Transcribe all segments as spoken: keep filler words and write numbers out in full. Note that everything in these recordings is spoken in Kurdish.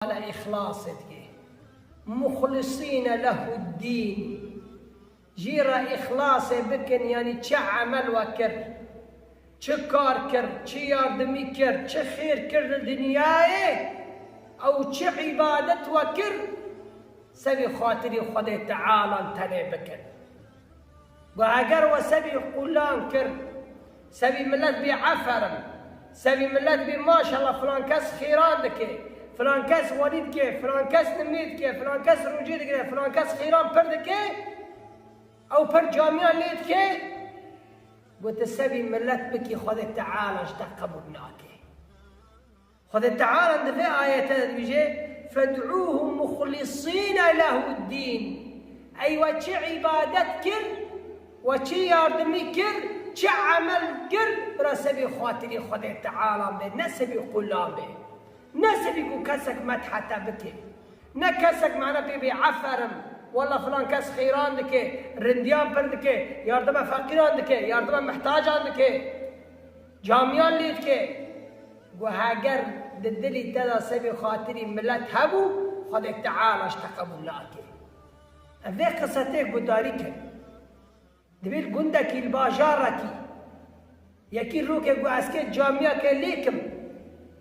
Qala îxlasê dike. Muxlisîne lehuddîn. Jî re îxlasê bikin, yanî çi emel we kir, çi kar kir, çi yardimî kir, çi xêr kir li dinyayê, ew çi îbadet we kir, sebî xatirî Xwedê Teala tenê bikin. Got, eger we sebî qulan kir, sebî millet bê eferin, sebî millet bê maşallah filan kes xêran dike, filan kes werî dike, filan kes nimê dike, filan kes rûcê digire, filan kes xêran pir dike, ew pir camiyan lê dike, got, tu sebî millet bikî, Xwedê Teala ji te qebûl nake. Xwedê Teala di vê ayetê de dibêje, "Fed'ûhu muxlisîne lehuddîn." Ey we çi îbadet kir, we çi yardimî kir, çi emel kir, bira sebî xatirî Xwedê Teala be, ne sebî qulan be. Ne sebî ku kesek medhe te bike. Ne kesek mane pê bê eferim, wela filan kes xêran dike, rindiyan pir dike, yardima feqîran dike, yardima mihtacan dike, camiyan lê dike. Got, heger di dilî te de sebî xatirî milet hebû, Xwedê Teala ji te qebûl nake. Ev vê qise tê guhdarî kirin. Dibê li gundekî, li bajarekî, yekî rûkê got, ez kê camiyeke lêkim.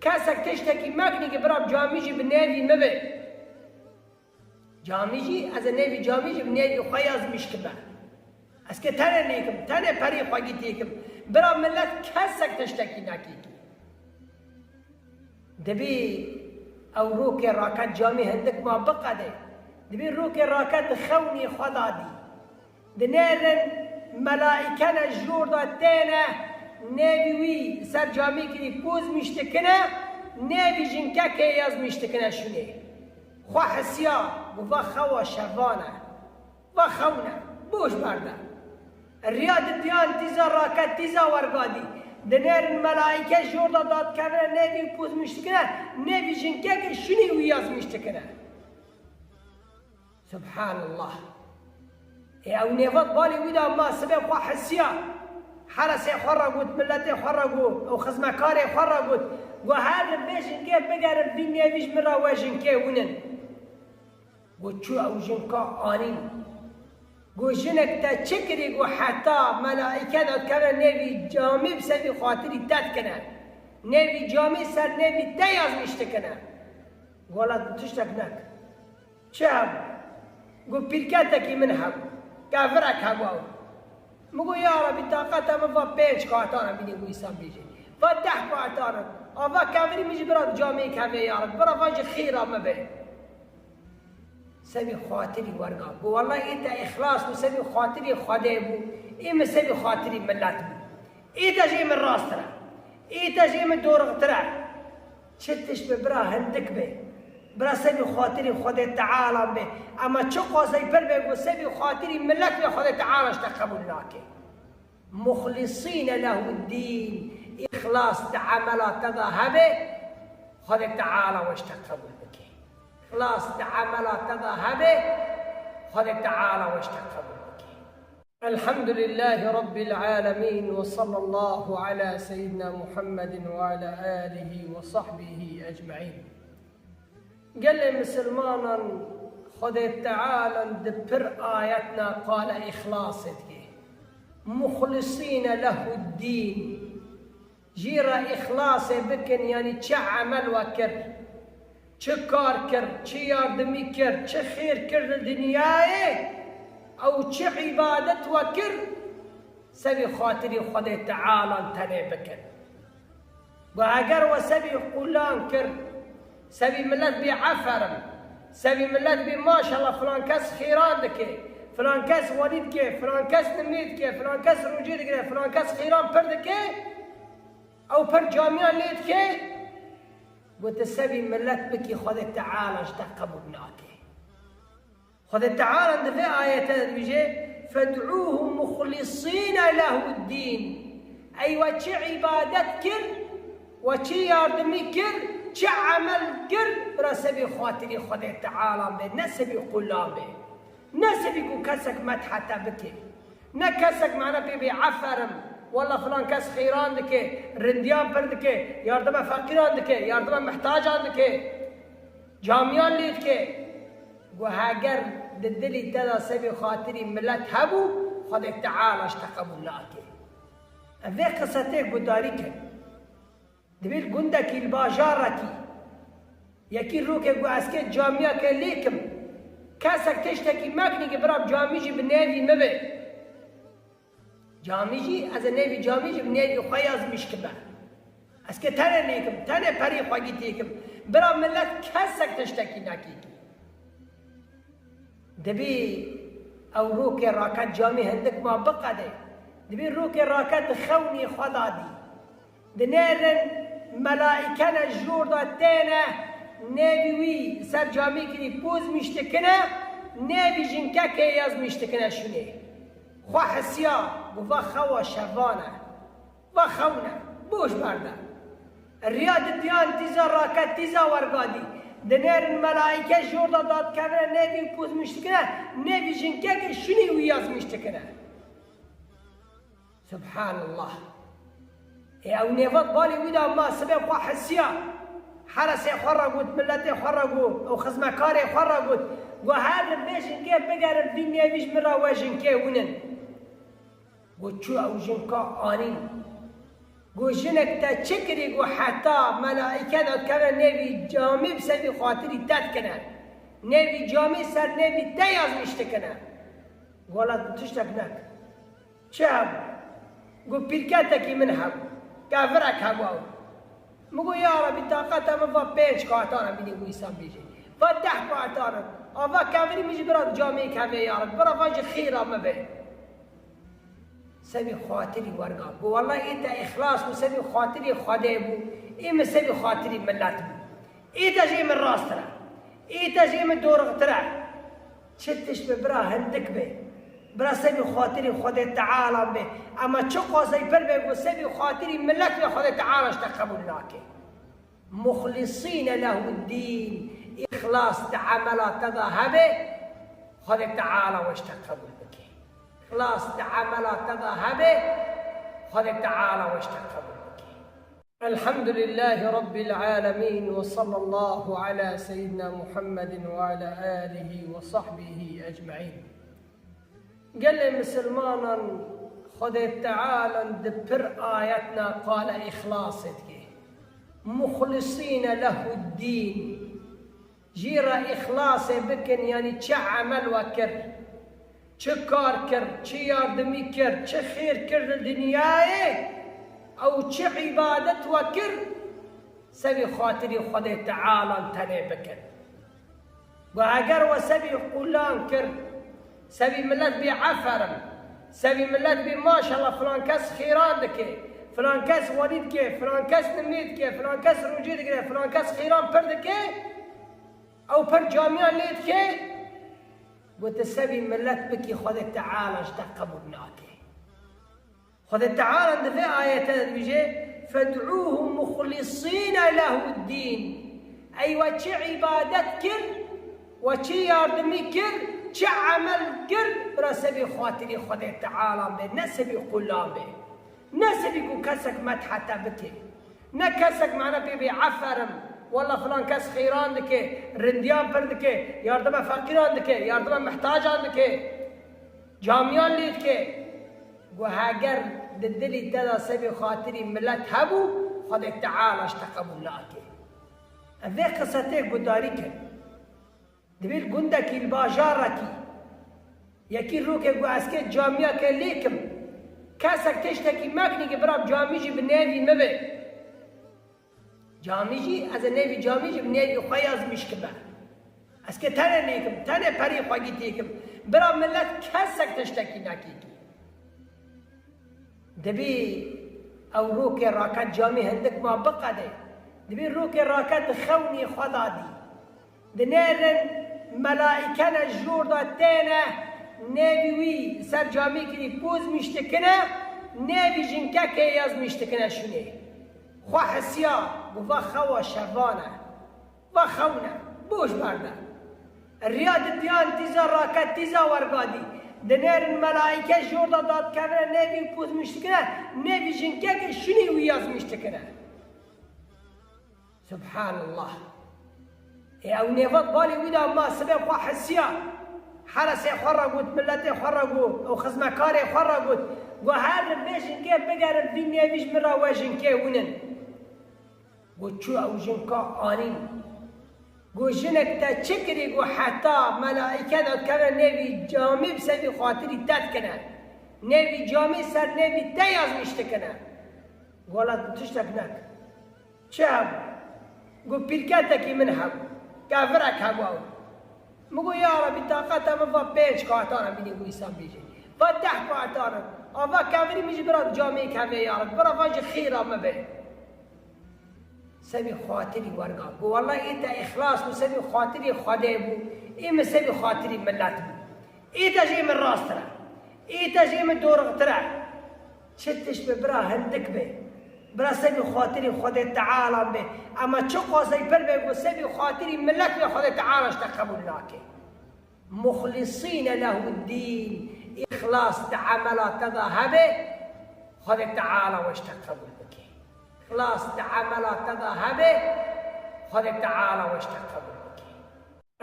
Kesek tiştekî mekinî ki bira camî jî bi nêvî min be. Camî jî, ez ê nêvî camî jî bi nêvî xwe yazmîş kibe. Ez kê tenê lêkim, tenê perê xwe gîtê kim. Bira milet kesek tiştekî nekî. Dibî ew rokê raket camî hindik ma biqedê. Dibî rokê raket di xewnî xwe da dî. Dinêrin melaîke ne jor da têne, nêvî wî ser camî kirî pozmîş dikine, nêvî jinkekê yazmîş dikine şûnê. Xwe hisiya, got, va xewa şevan e. Va xewne, boş berde. Riya didiyan tîza raket, tîza wergadî. Dinêrin melaîke jor da dadkevine, nêvî pozmîş dikine, nêvî jinkekê şûnê wî yazmîş dikine. Subhanallah. Ê ew nêvat balê wî da ma sibê xwe hisiya. Heresê xwe re got, miletê xwe re got, ew xizmekarê xwe re got. Got, her li vê jinkê bigerin, vî nêvî ji min re we jinkê winin. Got, çû ew jinka anîn. Got, jinek te çi kirî? Got, heta melaîke de keve nêvî camî bi sebî xatirî te dikine. Nêvî camî ser nêvî te yazmîş dikine. Got, wela tu tiştek nek. Çi hebû? Got, pîrketekî min hebû. Kevirek hebû ew. Min got, ya Rebî, taqeta min va pênc katan e, bînî wî însan bêje. Va deh katan e. A va kevirî min jî bira camê kevê ya Rebî. Bira van jî xêra min be. Sebî xatirî werga. Got, wela ê te îxlas bû, sebî xatirî Xwedê bû. Ê min sebî xatirî milet bû. Ê te jê min rasttir e. Ê te jê min dorixtir e. Çi tişt be bira hindik be. Bira sebî xatirî Xwedê Teala be. Ema çi qasey pir be ku sebî xatirî milet be Xwedê Teala ji te qebûl nake. Muxlisîne lehuddîn. Îxlas di emela te de hebe, Xwedê Teala we ji te qebûl bike. Îxlas di emela te de hebe, Xwedê Teala we ji te qebûl bike. الحمد لله رب العالمين، وصلى الله على سيدنا محمد وعلى آله وصحبه أجمعين. Gelê misilmanan, Xwedê Teala di pir ayetna qala îxlasê dike. Muxlisîne lehuddîn. Jî re îxlasê bikin, yanî çi emel we kir, çi kar kir, çi yardimî kir, çi xêr kir li dinyayê, ew çi îbadet we kir, sebî xatirî Xwedê Teala tenê bikin. Got, eger we sebî qulan kir, sebî milet bê eferin, sebî milet bê maşallah filan kes xêran dike, filan kes werî dike, filan kes nimê dike, filan kes rûcê digire, filan kes xêran pir dike, ew pir camiyan lê dike, got, tu sebî milet bikî, Xwedê Teala ji te qebûl nake. Xwedê Teala di vê ayetê de dibêje, "Fed'ûhu muxlisîne lehuddîn." Ey we çi îbadet kir, we çi yardimî kir, çi emel kir, bira sebî xatirî Xwedê Teala be, ne sebî qulan be. Ne sebî ku kesek medhe te bike. Ne kesek mane pê bê eferim, wela filan kes xêran dike, rindiyan pir dike, yardima feqîran dike, yardima mihtacan dike. Camiyan lê dike. Got, heger di dilî te de sebî xatirî milet hebû, Xwedê Teala ji te qebûl nake. Ev vê qise tê guhdarî kirin. Dibê li gundekî, li bajarekî, yekî rûkê got, ez kê camiyeke lêkim. Kesek tiştekî mekinî ki bira camî jî bi nêvî min be. Camî jî, ez ê nêvî camî jî bi nêvî xwe yazmîş kime. Ez kê tenê lêkim, tenê perê xwe gîtê kim. Bira milet kesek tiştekî nekî. Dibî ew rûkê raket camî hindik ma biqedê. Dibî rûkê raket di xewnî xwe da dî. Dinêrin melaîke ne jor da têne, nêvî wî ser camî kirî pozmîş dikine, nêvî jinkekê yazmîş dikine şûnê. Xwe hisiya, got, va xewa şevan e. Va xewn e, boş berde. Riya didiyan tîza raket tîza wergadî. Dinêrin melaîke jor da dadkevine, nêvî pozmîş dikine, nêvî jinkekê şûnê wî yazmîş dikine. Subhanallah. Ê ew nêvat balê wî da ma sibê xwe hisiya. Heresê xwe re got, miletê xwe re got, ew xizmekarê xwe re got. Got, her li vê jinkê bigerin, vî nêvî ji min re we jinkê winin. Got, çû ew jinka anîn. Got, jinek te çi kirî? Got, heta melaîke de keve nêvî camî bi sebî xatirî te dikine. Nêvî camî ser nêvî te yazmîş dikine. Got, wela tu tiştek nek. Çi hebû? Got, pîrketekî min hebû. Kevirek hebû ew. Min got, ya Rebî, taqeta min va pênc katan e, bînî wî însan bêje. Va deh katan e. A va kevirî min jî bira camê kevê ya Rebî. Bira van jî xêra min be. Sebî xatirî werga. Got, wellahî ê te îxlas bû, sebî xatirî Xwedê bû. Ê min sebî xatirî milet bû. Ê te jê min rasttir e. Ê te jê min dorixtir e. Çi tişt be bira hindik be. Bira sebî xatirî Xwedê Teala be. Ema çi qasey pir be, got sebî xatirî milet be, Xwedê Teala ji te qebûl nake. Muxlisîne lehu dîn. Îxlas di emela te de hebe, Xwedê Teala we ji te qebûl bike. Îxlas di emela te de hebe, Xwedê Teala we ji te qebûl bike. الحمد لله رب العالمين، وصلى الله على سيدنا محمد وعلى آله وصحبه أجمعين. Gelê misilmanan Xwedê Teala di pir ayetna qala îxlasê dike. Muxlisîne lehuddîn. Jî re îxlasê bikin, yanî çi emel we kir, çi kar kir, çi yardimî kir, çi xêr kir li dinyayê, ew çi îbadet we kir, sebî xatirî Xwedê Teala tenê bikin. Got, heger we sebî qulan kir, sebî milet bê eferin, sebî milet bê maşallah filan kes xêran dike, filan kes welî dike, filan kes nimê dike, filan kes rûcê digire, filan kes xêran pir dike, ew pir camiyan lê dike, got, tu sebî milet bikî, Xwedê Teala ji te qebûl nake. Xwedê Teala di vê ayete de dibêje, "Fed'ûhu muxlisîne lehuddîn." Ey we çi îbadet kir, we çi yardimî kir, çi emel kir, bira sebî xatirî Xwedê Teala be, ne sebî qulan be. Ne sebî ku kesek medhe te bike. Ne kesek mane pê bê eferim, wela filan kes xêran dike, rindiyan pir dike, yardima feqîran dike, yardima mihtacan dike, camiyan lê dike. Got, heger di dilî te de sebî xatirî milet hebû, Xwedê Teala ji te qebûl nake. Ev vê qise tê gudarî kirin. Dibê li gundekî, li bajarekî, yekî rûkê got, ez kê camiyeke lêkim. Kesek tiştekî mekinî ki bira camî jî bi nêvî min be. Camî jî, ez ê nêvî camî jî bi nêvî xwe yazmîş kime. Ez kê tenê lêkim, tenê perê xwe gîtê kim. Bira milet kesek tiştekî nekî. Dibî ew rûkê raket camî hindik ma biqedê. Dibî rûkê raket di xewnî xwe da dî. Dinêrin melaîke ne jor da têne, nêvî wî ser camî kirî pozmîş dikine, nêvî jinkekê yazmîş dikine şûnê. Xwe hisiya, got, va xewa şevan e. Va xewne, boş berde. Riya didiyan tîza raket tîza wergadî. Dinêrin melaîke jor da dadkevine, nêvî pozmîş dikine, nêvî jinkekê şûnê wî yazmîş dikine. Subhanallah. Ê ew nêvat balê wî da ma sibê xwe hisiya. Heresê xwe re got, miletê xwe re got, ew xizmekarê xwe re got. Got her li vê jinkê bigerin, vî nêvî ji min re we jinkê wînin. Got çû ew jinka anîn. Got jinek te çi kirî? Got heta melaîke de dikeve nêvî camî bi sevî xatirî te dikine. Nêvî camî ser nêvî te yazmîş dikine. Got wela tu tiştek nekir. Çi hebû? Got pîrketekî min hebû. Kevirek hebû ew. Min got ya Rebî taqeta min va pênc kartana bînî got îsan bêjê. Va deh kartana. A va kevirî min jî bira camiyê kevê ya Rebî. Bira va ji xîra min be. Sebî xatirî werga. Got wela ê te îxlas bû, sebî xatirî Xwedê bû. Ê min sebî xatirî milet bû. Ê te jê min rasttir e. Ê te jê min dorixtir e. Çi tişt be bira hindik be. Bira sebî xatirî Xwedê Teala be. Ema çi qasey pir be ku sebî xatirî milet be Xwedê Teala ji te qebûl nake. Muxlisîne lehu dîn. Îxlas di emela te de hebe, Xwedê Teala we ji te qebûl bike. Îxlas di emela te de hebe, Xwedê Teala we ji te qebûl bike.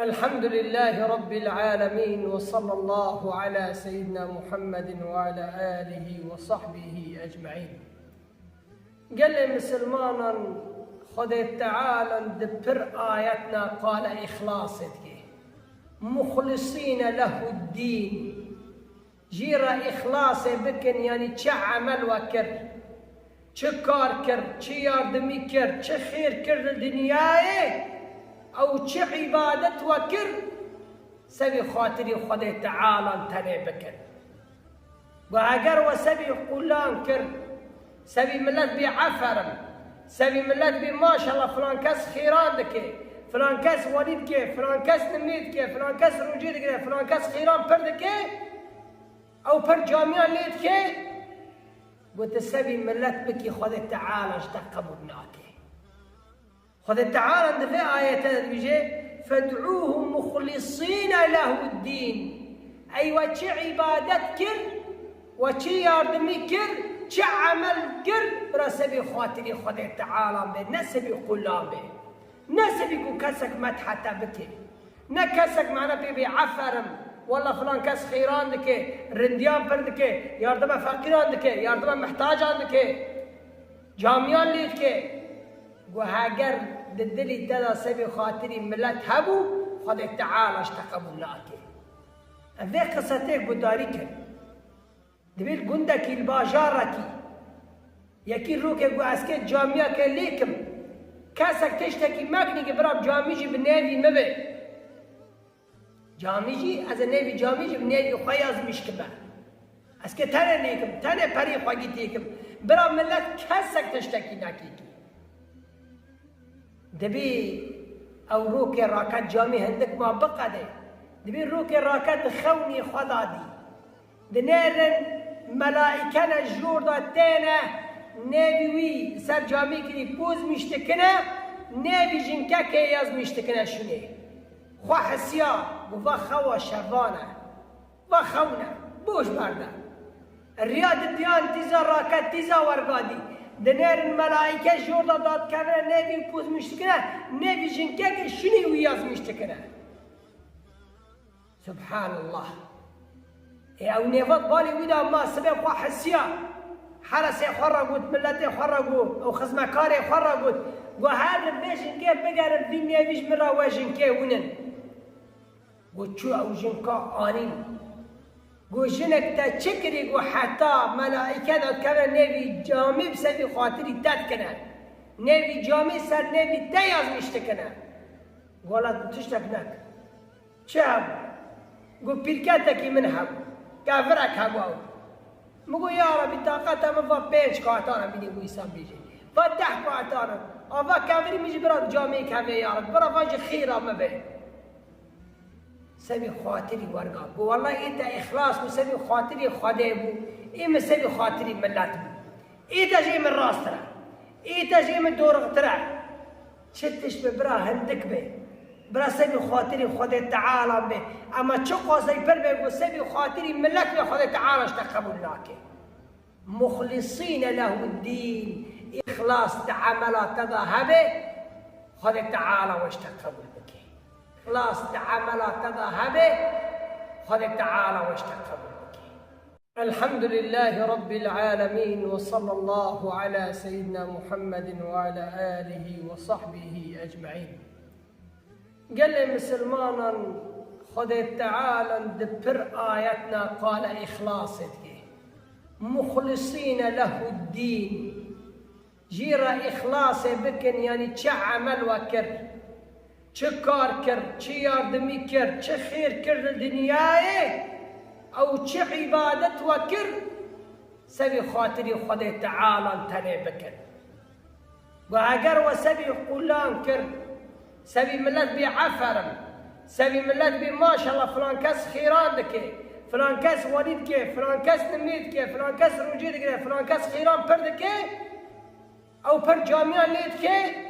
الحمد لله رب العالمين، وصلى الله على سيدنا محمد وعلى آله وصحبه أجمعين. Gelê misilmanan Xwedê Teala di pir ayetna qala îxlasê dike. Muxlisîne lehuddîn. Jî re îxlasê bikin, yanî çi emel we kir, çi kar kir, çi yardimî kir, çi xêr kir li dinyayê, ew çi îbadet we kir, sebî xatirî Xwedê Teala tenê bikin. Got eger we sebî qulan kir, sebî milet bî eferin, sebî milet bî maşallah filan kes xêran dike, filan kes welî dike, filan kes nimê dike, filan kes rûcê digire, filan kes xêran pir dike, ew pir camiyan lê dike, got tu sebî milet bikî Xwedê Teala ji te qebûl nake. Xwedê Teala di vê ayete de dibêje, "Fed'ûhum muxlisîne lehuddîn." Ey we çi îbadet kir, we çi yardimî kir, çi emel kir, bira sebî xatirî Xwedê Teala be, ne sebî qulan be. Ne sebî ku kesek medhe te bike. Ne kesek mane pê bê eferim, wela filan kes xêran dike, rindiyan pir dike, yardima feqîran dike, yardima mihtacan dike, camiyan lê dike. Got heger di dilî te de sebî xatirî milet hebû, Xwedê Teala ji te qebûl nake. Ev vê qise tê guhdarî kirin. Dibê li gundekî, li bajarekî, yekî rokê got ez kê camiyeke lêkim. Kesek tiştekî mekinî ki bira camî jî bi nêvî min be. Camî jî, ez ê nêvî camî jî bi nêvî xwe yazmîş kime. Ez kê tenê lêkim, tenê perê xwe gîtî kim. Bira milet kesek tiştekî nekî kî. Dibî ew rokê raket camî hindik ma biqedê. Dibî rokê raket di xewnî xwe da dî. Dinêrin melaîkene jor da têne, nêvî wî ser camî kirî pozmîş dikine, nêvî jinkekê yazmîş dikine şûnê. Xwe hisiya, got va xewa şevan e. Va xewne, boş berde. Riya didiyan tîza raket tîza wergadî. Dinêrin melaîke jor da dadkevine, nêvî pozmîş dikine, nêvî jinkekê şûnê wî yazmîş dikine. Subhanallah. Ê ew nêvat balê wî da ma sibê xwe hisiya. Heresê xwe re got, miletê xwe re got, ew xizmekarê xwe re got. Got her li vê jinkê bigerin, vî nêvî ji min re we jinkê wînin. Got çû ew jinka anîn. Got jinek te çi kirî? Got heta melaîke de dikeve nêvî camî bi sevî xatirî te dikine. Nêvî camî ser nêvî te yazmîş dikine. Got wela tu tiştek nekir. Çi hebû? Got pîrketekî min hebû. Kevirek hebû ew. Min got ya Rebî taqeta min va pênc kartana bînî got îsan bêjê. Va deh kartana. A va kevirî min jî bira camiyê kevê ya Rebî. Bira va ji xîra min be. Sebî xatirî werga. Got wela ê te îxlas bû, sebî xatirî Xwedê bû. Ê min sebî xatirî milet bû. Ê te jê min rasttir e. Ê te jê min dorixtir e. Çi tişt be bira hindik be. Bira sebî xatirî Xwedê Teala be. Ema çi qasey pir be ku sebî xatirî milet be Xwedê Teala ji te qebûl nake. Muxlisîne lehu dîn. Îxlas di emela te de hebe, Xwedê Teala we ji te qebûl bike. Îxlas di emela te de hebe, Xwedê Teala we ji te qebûl bike. Elhamdulillahî Rabbil alemin ve sallallahu ala seyyidina Muhammedin ve ala alihi ve sahbihi ecmaîn. Gelê misilmanan Xwedê Teala di pir ayetna qala îxlasê dike. Muxlisîne lehuddîn. Jî re îxlasê bikin, yanî çi emel we kir, çi kar kir, çi yardimî kir, çi xêr kir li dinyayê, ew çi îbadet we kir, sebî xatirî Xwedê Teala tenê bikin. Got, heger we sebî qulan kir, sebî milet bî eferin, sebî milet bî maşallah filan kes xêran dike, filan kes welî dike, filan kes nimê dike, filan kes rûcê digire, filan kes xêran pir dike, ew pir camiyan lê dike,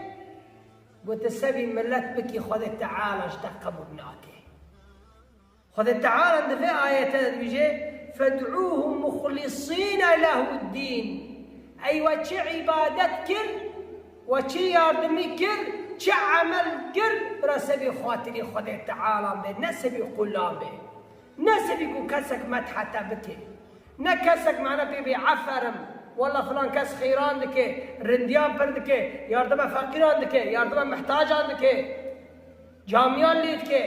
got, tu sebî milet bikî, Xwedê Teala ji te qebûl nake. Xwedê Teala di vê ayetê de dibêje, "Fed'ûhum muxlisîne lehuddîn." Ey we çi îbadet kir, we çi yardimî kir, çi emel kir, bira sebî xatirî Xwedê Teala be, ne sebî qulan be. Ne sebî ku kesek medhete bike. Ne kesek mane pê bê eferim, wela filan kes xêran dike, rindiyan pir dike, yardima feqîran dike, yardima mihtacan dike, camiyan lê dike.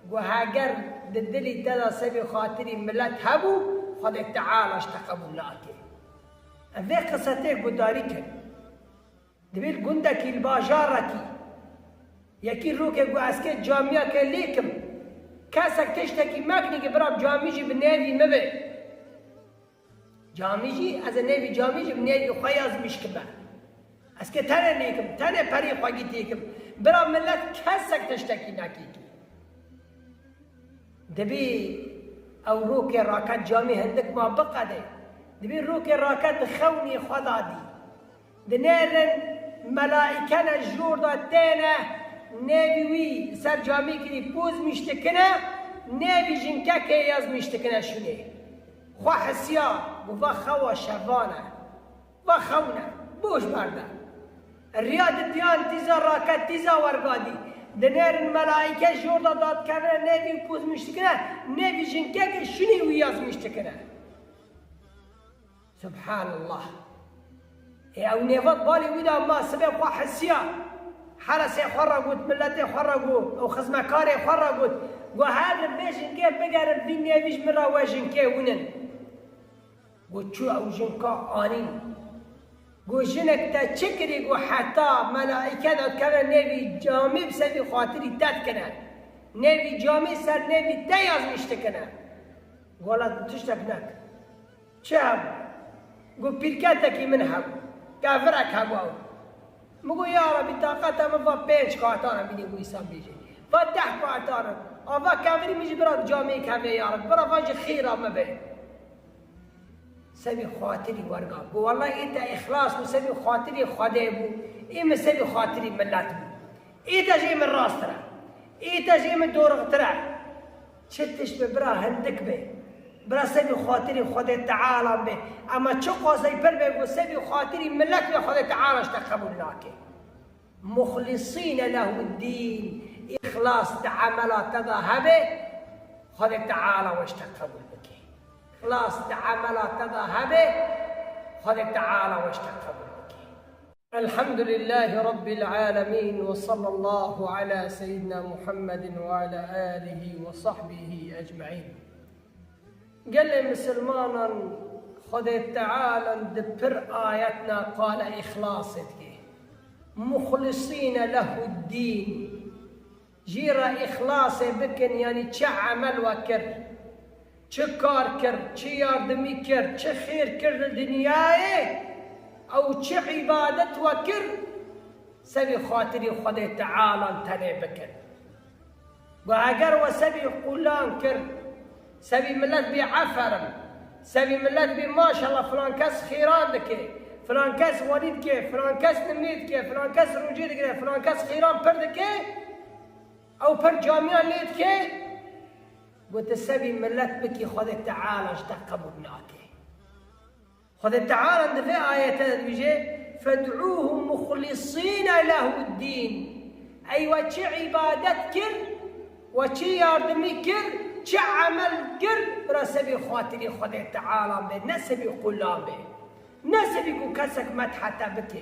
Got, heger di dilî te de sebî xatirî milet hebû, Xwedê Teala ji te qebûl nake. Em vê qise tê guhdarî kin. Dibê li gundekî, li bajarekî, yekî rûkê got, ez kê camiyeke lêkim. Kesek tiştekî mekinî ki bira camî jî bi nêvî min be. Camî jî, ez ê nêvî camî jî bi nêvî xwe yazmîş kibe. Ez kê tenê lêkim, tenê perê xwe gîtî kim. Bira milet kesek tiştekî nekî ki. Dibî ew rûkê raket camî hindik ma biqedê. Dibî rûkê raket di xewnî xwe da dî. Dinêrin melaîkene jûr da têne, nêvî wî ser camî kirî pozmîş dikine, nêvî jinkekê yazmîş dikine şûnê. Xwe hisiya, got, va xewa şevan e. Va xewn e, boş berde. Riya didiyan tîza raket, tîza werga dî. Dinêrin melaîke jûr da dadikevine, nêvî pozmîş dikine, nêvî jinkekê şûnê wî yazmîş dikine. Subhanallah. Ê ew nêvat balê wî da ma sibê xwe hisiya. Heresê xwe re got, miletê xwe re got, ew xizmekarê xwe re got. Got, her li vê jinkê bigerin, vî nêvî ji min re we jinkê wînin. Got, çû ew jinka anîn. Got, jinek te çi kirî? Got, heta melaîke dadikevine nêvî camî bi sebî xatirî te dikine. Nêvî camî ser nêvî te yazmîş dikine. Got, wela tu tiştek nekir. Çi hebû? Got, pîrketekî min hebû. Kevirek hebû ew. Min got, ya Rebî, taqeta min va pênc kaetana bînî, got, îsan bêjê. Va deh kaetana. A va kevirî min jî bira camiyê kevê ya Rebî. Bira va ji xêra min be. Sebî xatirî werga. Got, wellahî ê te îxlas bû, sebî xatirî Xwedê bû. Ê min sebî xatirî milet bû. Ê te jî ê min rasttir e. Ê te jî ê min dorixtir e. Çi tişt be bira hindik be. Bira sebî xatirî Xwedê Teala be. Ema çi qasey pir be, got sebî xatirî milet be, Xwedê Teala ji te qebûl nake. Muxlisîne lehuddîn. Îxlas di emela te de hebe, Xwedê Teala we ji te qebûl bike. Îxlas di emela te de hebe, Xwedê Teala we ji te qebûl bike. Elhamdulillahî Rabbil alemin ve sallallahu ala seyyidina Muhammedin ve ala alihi ve sahbihi ecmaîn. Gelê misilmanan Xwedê Teala di pir ayetna qala îxlasê dike. Muxlisîne lehuddîn. Jî re îxlasê bikin, yanî çi emel we kir, çi kar kir, çi yardimî kir, çi xêr kir li dinyayê, ew çi îbadet we kir, sebî xatirî Xwedê Teala tenê bikin. Got, heger we sebî qulan kir, sebî milet bî eferin, sebî milet bî maşallah filan kes xêran dike, filan kes welî dike, filan kes nimê dike, filan kes rûcê digire, filan kes xêran pir dike, ew pir camiyan lê dike, got, tu sebî milet bikî, Xwedê Teala ji te qebûl nake. Xwedê Teala di vê ayetê de dibêje, "Fed'ûhum muxlisîne lehuddîn." Ey we çi îbadet kir, We çi yardimî kir, çi emel kir, bira sebî xatirî Xwedê Teala bê, ne sebî qulan bê. Ne sebî ku kesek medhe te bike.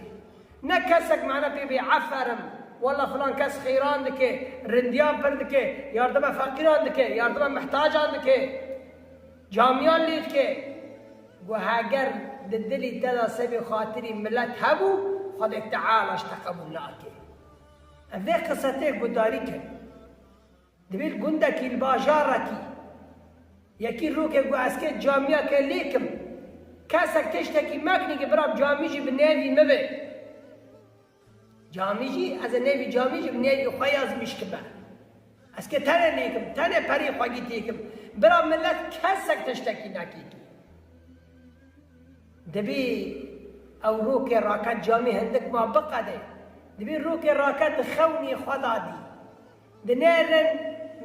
Ne kesek mane pê bê, eferim, wela filan kes xêran dike, rindiyan pir dike, yardima feqîran dike, yardima mihtacan dike, camiyan lê dike. Got, heger di dilî te de sebî xatirî milet hebû, Xwedê Teala ji te qebûl nake. Em vê qise tê guhdarî kin. Dibê li gundekî, li bajarekî, yekî rokê got, ez kê camiyeke lê kim. Kesek tiştekî mekinî ki bira camî jî bi nêvî min be. Camî jî, ez ê nêvî camî jî bi nêvî xwe yazmîş kime. Ez kê tenê lê kim, tenê perê xwe gîtî kim. Bira milet kesek tiştekî nekî ki. Dibî ew rokê raket camî hindik ma biqede. Dibî rokê raket di xewnî xwe da dî. Dinêrin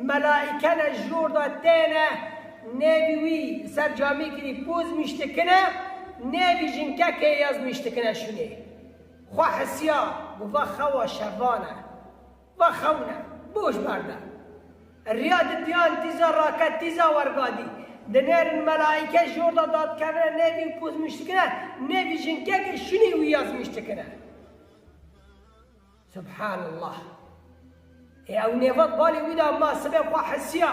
melaîkene jor da têne, nêvî wî ser camî kirî pozmîş dikine, nêvî jinkekê yazmîş dikine şûnê. Xwe hisiya, got, va xewa şevan e. Va xewn e, boş berde. Riya didiyan tîza raket, tîza wergadî. Dinêrin melaîke jor da dadkevine, nêvî pozmîş dikine, nêvî jinkekê şûnê wî yazmîş dikine. Subhanallah. Ê ew nêvat balê wî da ma sibê xwe hisiya.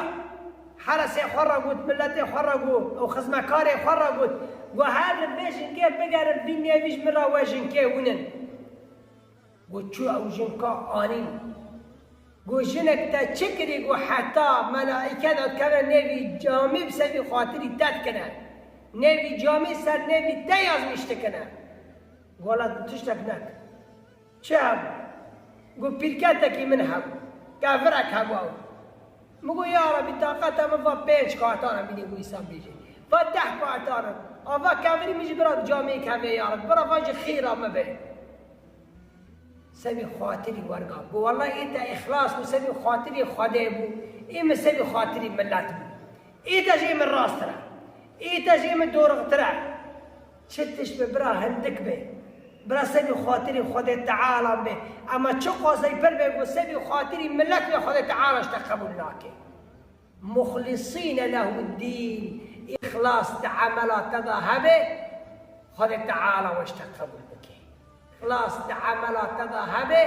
Heresê xwe re got, miletê xwe re got, ew xizmekarê xwe re got. Got, her li vê jinkê bigerin, vî nêvî ji min re we jinkê winin. Got, çû ew jinka anîn. Got, jinek te çi kirî? Got, heta melaîke dadkevine nêvî camî bi sebî xatirî te dikine. Nêvî camî ser nêvî te yazmîş dikine. Got, wela tu tiştek nek. Çi hebû? Got, pîrketekî min hebû. Kevirek hebû ew. Min got, ya Rebî, taqeta min va pênc kaetana bînî, got, îsan bêjî. Va deh kaetana. A va kevirî min jî bira camiyê kevê ya Rebî. Bira va jî xîra min be. Sebî xatirî werga. Got, wela ê te îxlas bû, sebî xatirî Xwedê bû. Ê min sebî xatirî milet bû. Ê te jê min rasttir e. Ê te jê min dorixtir e. Çi tişt be bira hindik be. Bira sebî xatirî Xwedê Teala be. Ema çi qasey pir be, got sebî xatirî milet be, Xwedê Teala ji te qebûl nake. Muxlisîne lehu dîn. Îxlas di emela te de hebe, Xwedê Teala we ji te qebûl bike. Îxlas di emela te de hebe,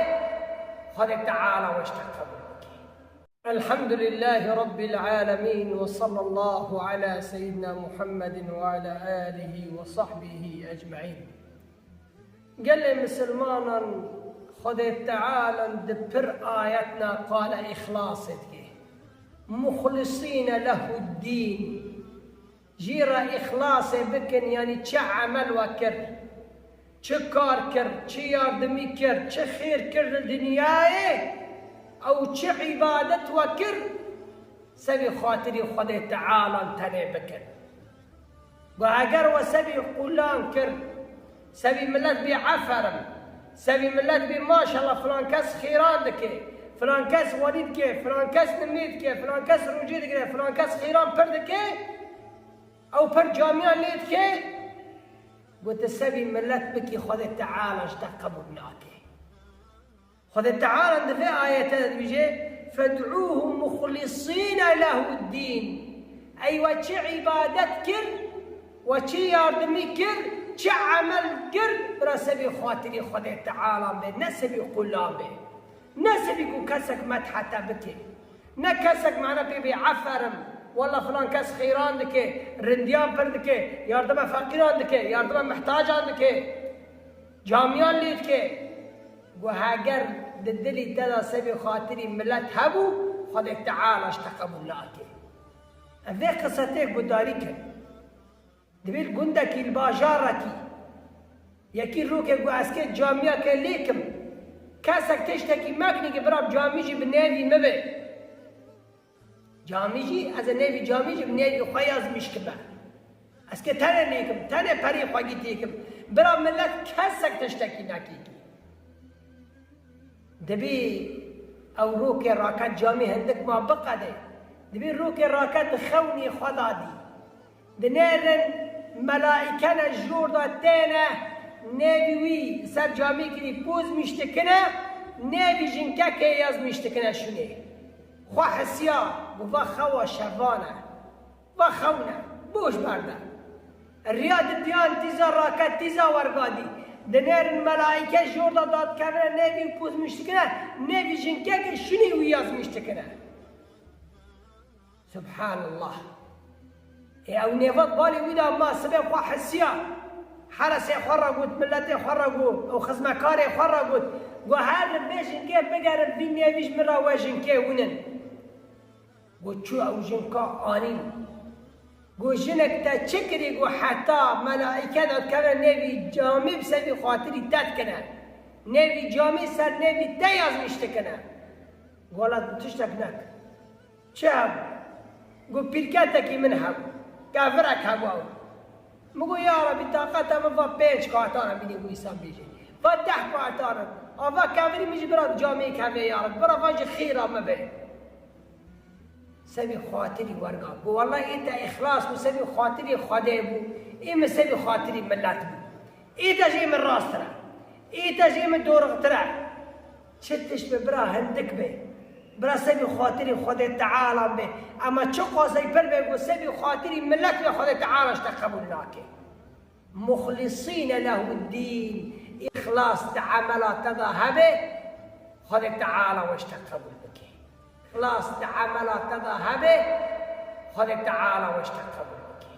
Xwedê Teala we ji te qebûl bike. الحمد لله رب العالمين وصلى الله على سيدنا محمد وعلى آله وصحبه أجمعين. Gelê misilmanan Xwedê Teala di pir ayetna qala îxlasê dike. Muxlisîne lehuddîn. Jî re îxlasê bikin, yanî çi emel we kir, çi kar kir, çi yardimî kir, çi xêr kir li dinyayê, ew çi îbadet we kir, sebî xatirî Xwedê Teala tenê bikin. Got, heger we sebî qulan kir, sebî milet bê eferim, sebî milet bê maşallah, filan kes xêran dike, filan kes welî dike, filan kes nimê dike, filan kes rûcê digire, filan kes xêran pir dike, ew pir camiyan lê dike, got, tu sebî milet bikî, Xwedê Teala ji te qebûl nake. Xwedê Teala di vê ayete de dibêje, "Fed'ûhu muxlisîne lehuddîn." Ey we çi îbadet kir, we çi yardimî kir, çi emel kir, bira sebî xatirî Xwedê Teala be, ne sebî qulan be. Ne sebî ku kesek medhe te bike. Ne kesek mane pê bê, eferim, wela filan kes xêran dike, rindiyan pir dike, yardima feqîran dike, yardima mihtacan dike, camiyan lê dike. Got, heger di dilî te de sebî xatirî milet hebû, Xwedê Teala ji te qebûl nake. Em vê qise tê guhdarî kin. Dibê li gundekî, li bajarekî, yekî rokê got, ez kê camiyeke lê kim. Kesek tiştekî mekinî ki bira camî jî bi nêvî min be. Camî jî, ez ê nêvî camî jî bi nêvî xwe yazmîş kime. Ez kê tenê lê kim, tenê perê xwe gîtî kim. Bira milet kesek tiştekî nekî ki. Dibî ew rokê raket camî hindik ma biqede. Dibî rokê raket di xewnî xwe da dî. Dinêrin melaîkene jor da têne, nêvî wî ser camî kirî pozmîş dikine, nêvî jinkekê yazmîş dikine şûnê. Xwe hisiya, got, va xewa şevan e. Va xewn e. Boş berde. Riya di diyan tîza raket, tîza wergadî. Dinêrin melaîke jor da dadkevine, nêvî pozmîş dikine, nêvî jinkeke şinî wî yazmîş dikine. Subhanallah. Ê ew nêvat balê wî da ma sibê xwe hisiya. Heresê xwe re got, miletê xwe re got, ew xizmekarê xwe re got. Got, her li vê jinkê bigerin, vî nêvî ji min re we jinkê winin. Got, çû ew jinka anîn. Got, jinek te çi kirî? Got, heta melaîke dadkevine nêvî camî bi sebî xatirî te dikine. Nêvî camî ser nêvî te yazmîş dikine. Got, wela tu tiştek nekir. Çi hebû? Got, pîrketekî min hebû. Kevirek hebû ew. Min got, ya Rebî, taqeta min va pênc katan e, bînî wî îsan bêjî. Va deh katan in. A va kevirî min jî bira camê kevê ya Rebî. Bira va ji xêra min be. Sebî xatirî werga. Got, wellahî ê te îxlas bû, sebî xatirî Xwedê bû. Ê min sebî xatirî milet bû. Ê te jî min rasttir e. Ê te jî min dorixtir e. Çi tişt be bira hindik be. Bira sebî xatirî Xwedê Teala be. Ema çi qasey pir be, got sebî xatirî milet be, Xwedê Teala ji te qebûl nake. Muxlisîne lehu dîn. Îxlas di emela te de hebe, Xwedê Teala we ji te qebûl bike. Îxlas di emela te de hebe, Xwedê Teala we ji te qebûl bike.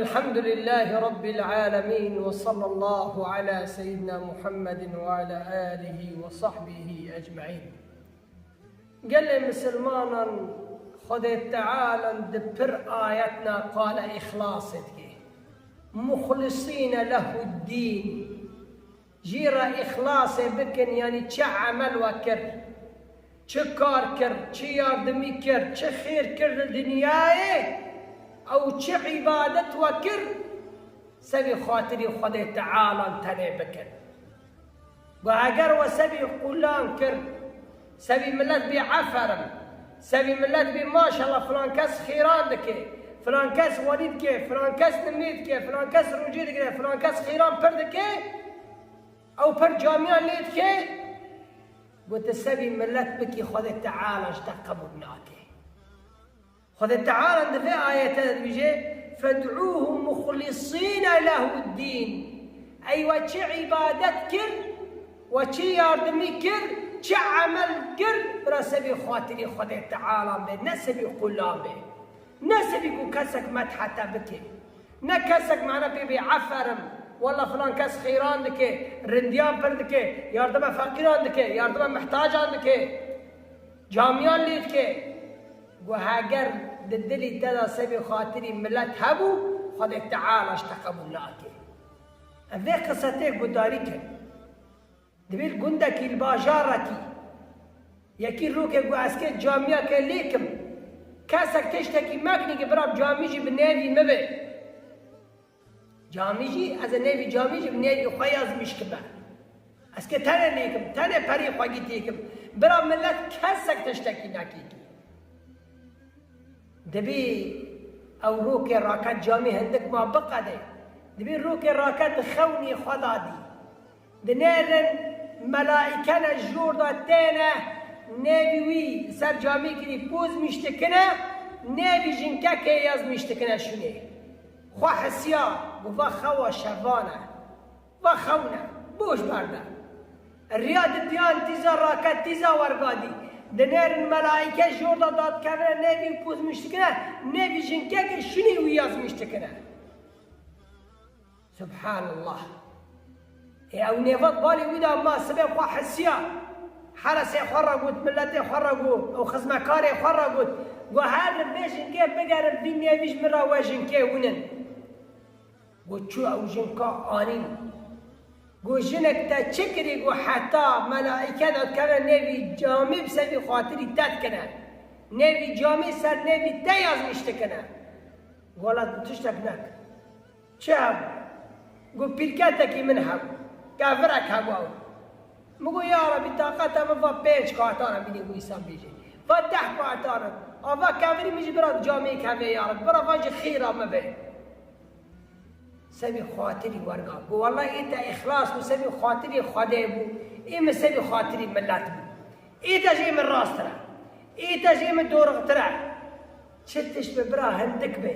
الحمد لله رب العالمين وصلى الله على سيدنا محمد وعلى آله وصحبه أجمعين. Gelê misilmanan Xwedê Teala di pir ayetna qala îxlasê dike. Muxlisîne lehu dîn. Jî re îxlasê bikin, yanî çi emel we kir, çi kar kir, çi yardimî kir, çi xêr kir li dinyayê, ew çi îbadet we kir, sebî xatirî Xwedê Teala tenê bikin. Got, eger we sebî qulan kir, sebî milet bê eferim, sebî milet bê maşallah filan kes xêran dike, filan kes welî dike, filan kes nimê dike, filan kes rûcê digire, filan kes xêran pir dike, ew pir camiyan lê dike, got, tu sebî milet bikî, Xwedê Teala ji te qebûl nake. Xwedê Teala di vê ayete de dibêje, "Fed'ûhu muxlisîne lehu dîn." Ey we çi îbadet kir, we çi yardimî kir, çi emel kir, bira sebî xatirî Xwedê Teala be, ne sebî qulan be. Ne sebî ku kesek medhe te bike. Ne kesek mane pê bê eferim, wela filan kes xêran dike, rindiyan pir dike, yardima feqîran dike, yardima mihtacan dike, camiyan lê dike. Got, heger di dilî te de sebî xatirî milet hebû, Xwedê Teala ji te qebûl nake. Em vê qise tê gudarî kin. Dibê li gundekî, li bajarekî, yekî rokê got, ez kê camiyeke lêkim, kesek tiştekî mekinî ki bira camî jî bi nêvî min be. Camî jî, ez ê nêvî camî jî bi nêvî xwe yazmîş kibe. Ez kê tenê lêkim, tenê perî xwe gîtî kim. Bira milet kesek tiştekî nekî ki. Dibî ew rokê raket camî hindik ma biqede. Dibî rokê raket di xewnî xwe da dî. Dinêrin melaîkene jor da têne, nêvî wî ser camî kirî pozmîş dikine, nêvî jinkekê yazmîş dikine şûnê. Xwe hisiya, got, va xewa şevan e. Va xewn e, boş berde. Riya di diyan tîza raket, tîza wergadî. Dinêrin melaîke jor da dadkevine, nêvî pozmîş dikine, nêvî jinkeke şûnê wî yazmîş dikine. Subhanallah. Ê ew nêvat balê wî da ma sibê xwe hisiya. Heresê xwe re got, miletê xwe re got, ew xizmekarê xwe re got. Got, her li vê jinkê bigerin, vî nêvî ji min re we jinkê winin. Got, çû ew jinka anîn. Got, jinek te çi kirî? Got, heta melaîke dadkevine nêvî camî bi sebî xatirî te dikine. Nêvî camî ser nêvî te yazmîş dikine. Got, wela tu tiştek nekir. Çi hebû? Got, pîrketekî min hebû. Kevirek hebû ew. Min got, ya Rebî, taqeta min va pênc katan e, bînî wî îsan bêjî. Va deh katan in. A va kevirî min jî bira camê kevê ya Rebî. Bira va ji xêra min be. Sebî xatirî werga. Got, wellahî ê te îxlas bû, sebî xatirî Xwedê bû. Ê min sebî xatirî milet bû. Ê te jî ê min rasttir e. Îta jî min dorixtir e. Çi tişt be bira hindik be.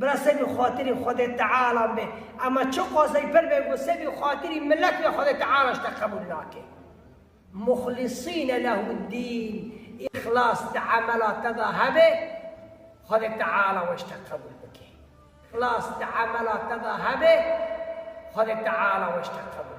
Bira sebî xatirî Xwedê Teala be. Ema çi qasey pir be ku sebî xatirî millet be Xwedê Teala ji te qebûl nake. Muxlisîne lehu dîn. Îxlas di emela te de hebe, Xwedê Teala we ji te qebûl bike. Îxlas di emela te de hebe, Xwedê Teala we ji te qebûl